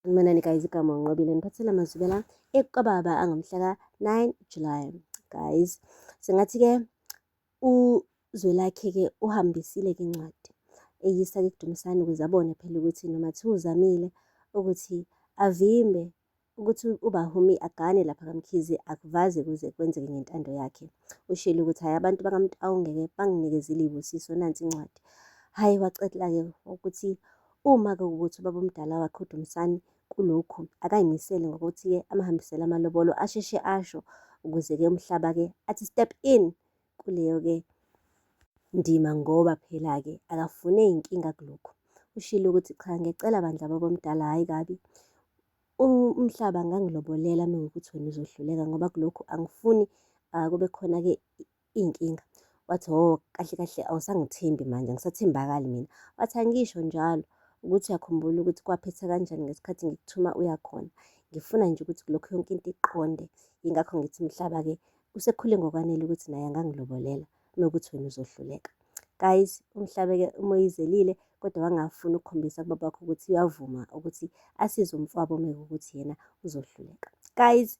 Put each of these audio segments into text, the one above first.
Sanibonani guys, igama uNqobile ngiphathela amazwibela ekwababa angomhla ka-9 July. Guys, sengathi-ke uZwelakhe-ke uhambisile-ke incwadi eyisa-ke kuDumisani ukuze abone phela ukuthi noma kuthiwa uzamile ukuthi avimbe ukuthi uBahumi agane lapha kaMkhize akuvaze kuze kwenzeke ngentando yakhe. Ushilo ukuthi hhayi abantu bakaMtawungeke banginikezile iy'busiso nansi incwadi. Hhayi wacela-ke ukuthi uma-ke kuwukuthi ubabomdala wakhe uDumisani kulokhu akayimisele ngokuthi-ke amhambisele amalobolo asheshe asho ukuze-ke umhlaba-ke athi step in kuleyo-ke ndima ngoba phela-ke akafune inkinga kulokhu. Ushilo ukuthi cha ngiyacela bandla babomdala hhayi kabi umhlaba ngangilobolela mewukuthi wena uzohluleka ngoba kulokhu angifuni kube khona-ke iy'nkinga. Wathi, hho kahle kahle awusangithembi manje, angisathembakali mina. Wathi, angisho njalo ukuthi uyakhumbula ukuthi kwaphetha kanjani ngesikhathi ngikuthuma uya khona. Ngifuna nje ukuthi kulokhu yonke into iqonde. Yingakho ngithi umhlaba-ke usekhule ngokwanele ukuthi naye angangilobolela mewukuthi wena uzohluleka. Guys, umhlaba-ke umoyizelile kodwa wangafuni ukukhombisa kubaba wakhe ukuthi uyavuma ukuthi asize umfowabo mekuwukuthi yena uzohluleka. Guys,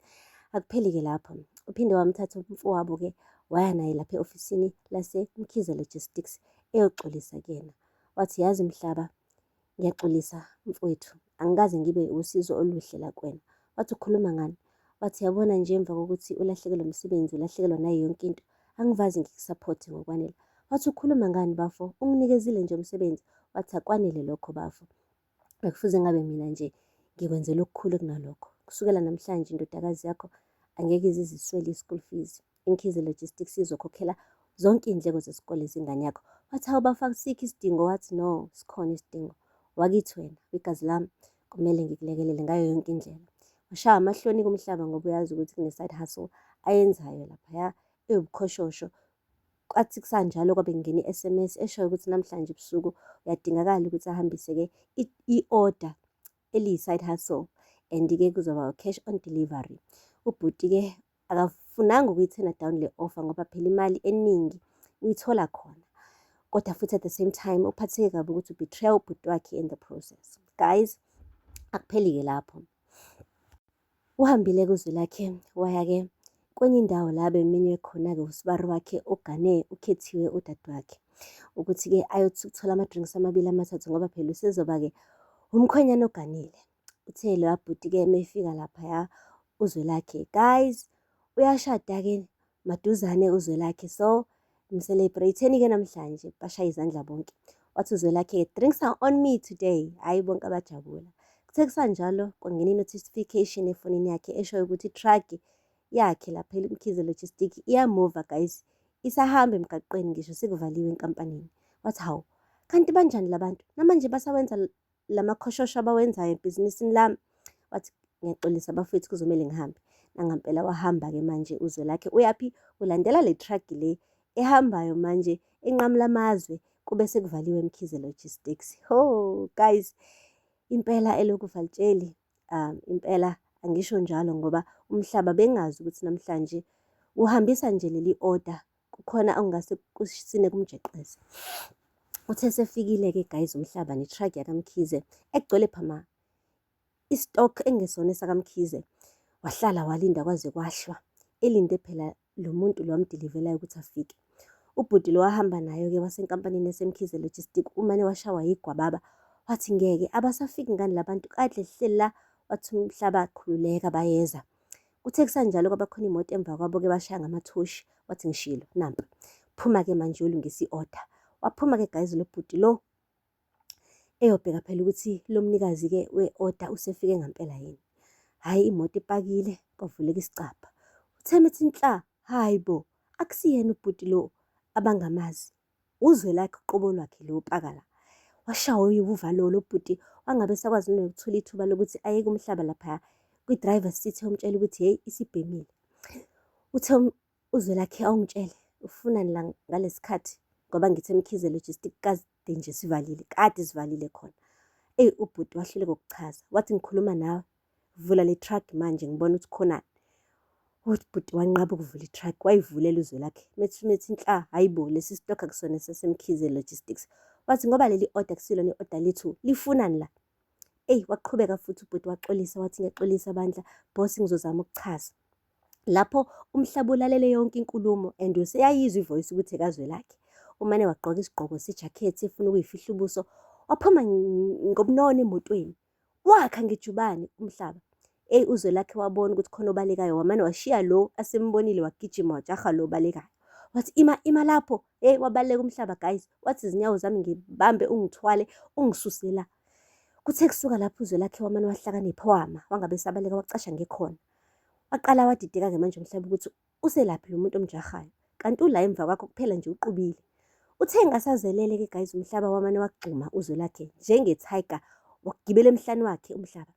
akupheli-ke lapho. Uphinde wamthatha umfowabo-ke waya naye lapha e-ofisini laseMkhize Logistics eyoxolisa kuyena. Wathi yazi mhlaba ngiyaxolisa mfowethu angikaze ngibe usizo oluhle la kuwena. Wathi ukhuluma ngani? Wathi yabona nje emva kokuthi ulahlekelwe umsebenzi ulahlekelwa nayo yonke into angivazi ngikusaphothe ngokwanele. Wathi ukhuluma ngani bafo? Unginikezile nje umsebenzi. Wathi akwanele lokho bafo. Bekufuze ngabe mina nje ngikwenzela okukhulu kunalokho. Kusukela namhlanje indodakazi yakho angeke ize iziswele i-school fees. IMkhize Logistics izokhokhela zonke iy'ndleko zesikole zengane yakho. Wathi hawu bafo akusikho isidingo. Wathi no, sikhona isidingo. Wakithi wena, igazi lami, kumele ngikulekelele ngayo yonke indlela. Washaya amahloni kumhlaba ngoba uyazi ukuthi kune-side hustle ayenzayo laphaya ewubukhoshosho. Kwathi kusanjalo kwabe kungena i-S_M_S eshoyo ukuthi namhlanje ebusuku uyadingakala ukuthi ahambise-ke i-order eliyi-side hustle and-ke kuzoba cash on delivery. Ubhuti-ke akafunanga ukuyithena down le offer ngoba phela imali eningi uyithola khona. Kodwa futhi at the same time uphatheke kabi ukuthi u-betray ubhuti wakhe in the process. Guys, akupheli-ke lapho. Uhambile-ke uZwelakhe waya-ke kwenye indawo la bemenywe khona-ke usibari wakhe ogane uKhethiwe udadewakhe ukuthi-ke ayothi ukuthola ama-drinks amabili amathathu ngoba phela usezoba-ke umkhwenyana oganile. Uthe loya bhuti-ke mefika laphaya uZwelakhe, guys uyashada-ke maduzane uZwelakhe so mcelebrate-eni-ke namhlanje bashaye izandla bonke. Wathi uZwelakhe drinks are on me today, hhayi bonke abajabula. Kuthe kusanjalo kwangena i-notification efonini yakhe eshoyo ukuthi i-truck yakhe lapha eMkhize Logistic iyamuva guys, isahamba emgaqweni ngisho sekuvaliwe enkampanini. Wathi hawu, kanti banjani labantu? Namanje basawenza lamakhoshosho abawenzayo ebhizinisini lami. Wathi ngiyaxolisa bafowethu kuzomele ngihambe. Nangampela wahamba-ke manje uZwelakhe. Uyaphi? Ulandela le truck le ehambayo manje enqamula amazwe kube sekuvaliwe eMkhize Logistics. Ho guys, impela elokufa alitsheli. Impela angisho njalo ngoba umhlaba bengazi ukuthi namhlanje uhambisa nje leli order kukhona okungase kusine kumjeqeza. Uthe sefikile-ke guys umhlaba ne-truck yakaMkhize egcwele phama i-stock engesona esakaMkhize. Wahlala walinda kwaze kwahlwa, elinde phela lo muntu lo amdilivelayo ukuthi afike. Ubhuti lo wahamba nayo-ke wasenkampanini yaseMkhize Logistic umane washawa yigwababa. Wathi ngeke abasafiki ngani labantu kade sihleli la, wathi umhlaba khululeka bayeza. Kuthe kusanjalo kwabakhona imoto emva kwabo-ke bashaya ngamathoshi wathi ngishilo nampa phuma-ke manje uyolungisa i-order. Waphuma-ke guys lo bhuti lo eyobheka phela ukuthi lo mnikazi-ke we-order usefike ngampela yini. Hhayi imoto ipakile kwavuleka isicabha. Uthe methi nhla, hhayi bo, akusiyena ubhuti lo abangamazi. UZwelakhe uqobo lwakhe lo paka la. Washawa uvalo lo bhuti wangabe esakwazi nokuthola ithuba lokuthi aye kumhlaba laphaya kwi-driver seat eyomtshela ukuthi hheyi isibhemile. Uthe uZwelakhe awungitshele ufunani la ngalesi khathi ngoba ngithi eMkhize Logistic kade nje sivalile, kade sivalile khona. Eyi ubhuti wahluleka ukuchaza wathi ngikhuluma nawe vula le truck manje ngibona ukuthi khonani. Ubhuti wanqaba ukuvula i-truck wayivulela uZwelakhe methi methi nhla hhayi bo lesi stock akusona esaseMkhize Logistics. Wathi ngoba leli order akusilona i-order lethu lifunani la? Eyi, waqhubeka futhi ubhuti waxolisa wathi ngiyaxolisa bandla, boss ngizozama ukuchaza. Lapho umhlaba ulalele yonke inkulumo and useyayizwa i-voice ukuthi ekazwelakhe. Umane wagqoka isigqoko sejakhethi efuna ukuyifihla ubuso, waphuma ngobunono emotweni. Wakha ngejubane umhlaba. Eyi uZwelakhe wabona ukuthi khona obalekayo wamane washiya lo asembonile wagijima wajaha lo obalekayo. Wathi ima ima lapho. Hey wabaleka umhlaba guys. Wathi izinyawo zami ngibambe ungithwale ungisuse la. Kuthe kusuka lapho uZwelakhe wamane wahlakanipha wama wangabe esabaleka wacasha ngekhona. Waqala wadideka-ke manje umhlaba ukuthi uselaphi lo muntu omjahayo. Kanti ula emva kwakho kuphela nje uqubile. Uthe engasazelele-ke guys umhlaba wamane wagxuma uZwelakhe njenge-tiger wagibela emhlane wakhe umhlaba.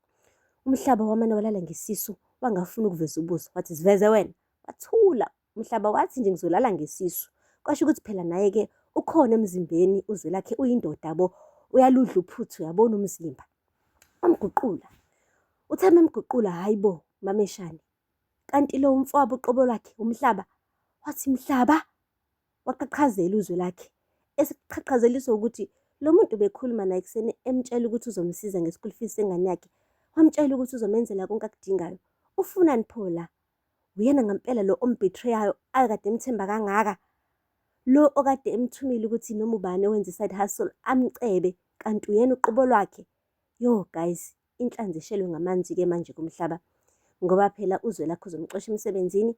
Umhlaba wamane walala ngesisu wangafuna ukuveza ubuso wathi ziveze wena. Wathula umhlaba wathi nje ngizolala ngesisu. Kwasho ukuthi phela naye-ke ukhona emzimbeni uZwelakhe uyindoda bo uyaludla uphuthu uyabona umzimba. Wamguqula. Uthe memguqula hhayi bo mameshane. Kanti lo mfowabo uqobo lwakhe umhlaba wathi mhlaba waqhaqhazela uzwe lakhe esiqhaqhazeliswa ukuthi lo muntu bekhuluma naye ekuseni emtshela ukuthi uzomsiza nge-school fees sengane yakhe wamtshela ukuthi uzomenzela konke akudingayo ufunani pho la uyena ngampela lo ombetreyayo akade emthemba kangaka lo okade emthumile ukuthi noma ubani owenza i-side hustle amcebe kanti uyena uqobo lwakhe yo guys inhlanzi ishelwe ngamanzi-ke manje kumhlaba ngoba phela uZwelakhe uzomxosha emsebenzini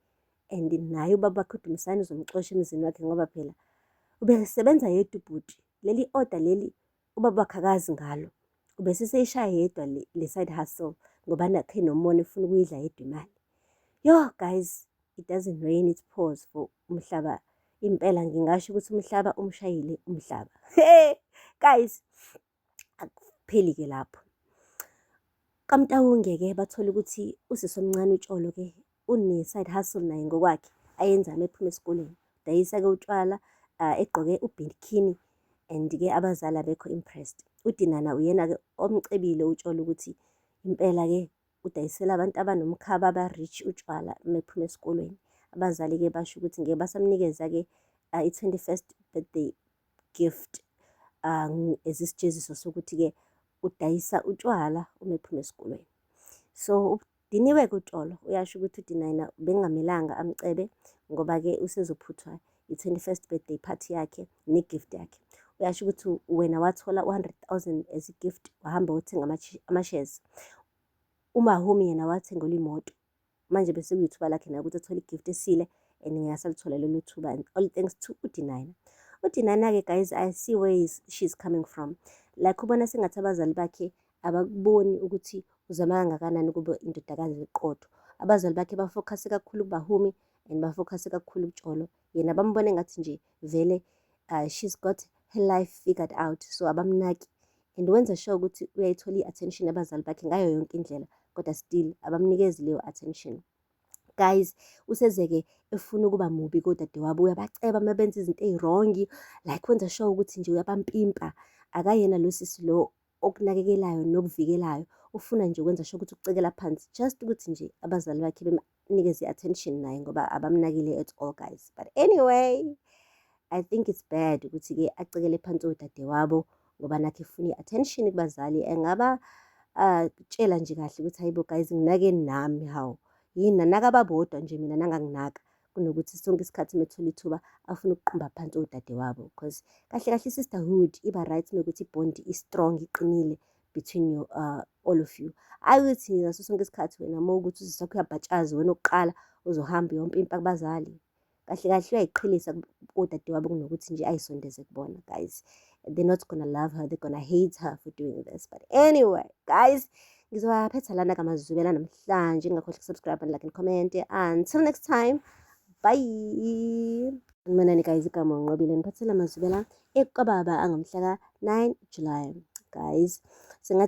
and naye ubaba wakhe uDumisani uzomxosha emzini wakhe ngoba phela ubesebenza yedwa ubhuti leli order leli ubaba wakhe akazi ngalo ubeseseyishaya yedwa le side hustle ngoba nakhe nomona efuna ukuyidla yedwa imali. Yo guys, it doesn't rain it pours for umhlaba. Impela ngingasho ukuthi umhlaba umshayile umhlaba. Hey guys, akupheli-ke lapho. KaMtawunge-ke bathola ukuthi usisi omncane uTsholo-ke une-side hustle naye ngokwakhe ayenza uma ephuma esikoleni. Udayisa-ke utshwala egqoke ubhikhini and-ke abazali abekho impressed. UDinana uyena-ke omcebile uTsholo ukuthi impela-ke udayisela abantu abanomkhaba aba-rich utshwala uma ephuma esikolweni. Abazali-ke basho ukuthi ngeke basamnikeza-ke i-21st birthday gift as isijeziso sokuthi-ke udayisa utshwala uma ephuma esikolweni. So udiniwe-ke uTsholo uyasho ukuthi uDinana bekungamelanga amcebe ngoba-ke usezophuthwa i-21st birthday party yakhe ne-gift yakhe. Uyasho ukuthi wena wathola u-100,000 as i-gift wahamba wothenga ama-shares. UMahumi yena wathengelwa imoto. Manje bese kuyithuba lakhe naye ukuthi athole i-gift esile and ngeke asalithola lelo thuba and all thanks to uDinana. UDinana-ke guys, I see where she's coming from. Like ubona sengathi abazali bakhe abakuboni ukuthi uzama kangakanani ukuba indodakazi eqotho. Abazali bakhe ba-focus-e kakhulu kuBahumi and ba-focus-e kakhulu kuTsholo. Yena bambone ngathi nje vele she's got her life figured out so abamnaki and wenza sure ukuthi uyayithola i-attention yabazali bakhe ngayo yonke indlela kodwa still abamnikezi leyo attention. Guys, useze-ke efuna ukuba mubi kodadewabo uyabaceba uma benza izinto ey'wrong like wenza sure ukuthi nje uyabampimpa. Akayena lo sisi lo okunakekelayo nokuvikelayo ufuna nje ukwenza sure ukuthi ukucekela phansi just ukuthi nje abazali bakhe bemnikeze i-attention naye ngoba abamnakile at all guys. But anyway, I think it's bad ukuthi-ke acekele phansi odadewabo ngoba nakhe efuna i-attention kubazali engaba tshela nje kahle ukuthi hayibo guys nginakeni nami hawu yini nanaka ababodwa nje mina nanganginaka kunokuthi sonke isikhathi uma ethola ithuba afune ukuqumba phansi odadewabo because kahle kahle i-sisterhood iba right mekuthi i-bond i-strong iqinile between you, all of you. Hhayi ukuthi ngaso sonke isikhathi wena uma ukuthi usisi wakho uyabhatshaza wena okokuqala uzohamba uyompimpa kubazali. Kahle kahle uyayiqhelisa kodadewabo kunokuthi nje ayisondeze kubona guys. They're not gonna love her, they're gonna hate her for doing this. But anyway, guys, ngizowaphetha lana kamazubela namhlanje. Ngingakhohlwa uku-subscribe and like and comment. Until next time, bye. Sanibonani guys, igama uNqobile niphathela amazubela ekwababa angomhla ka-9 July. Guys, sengathi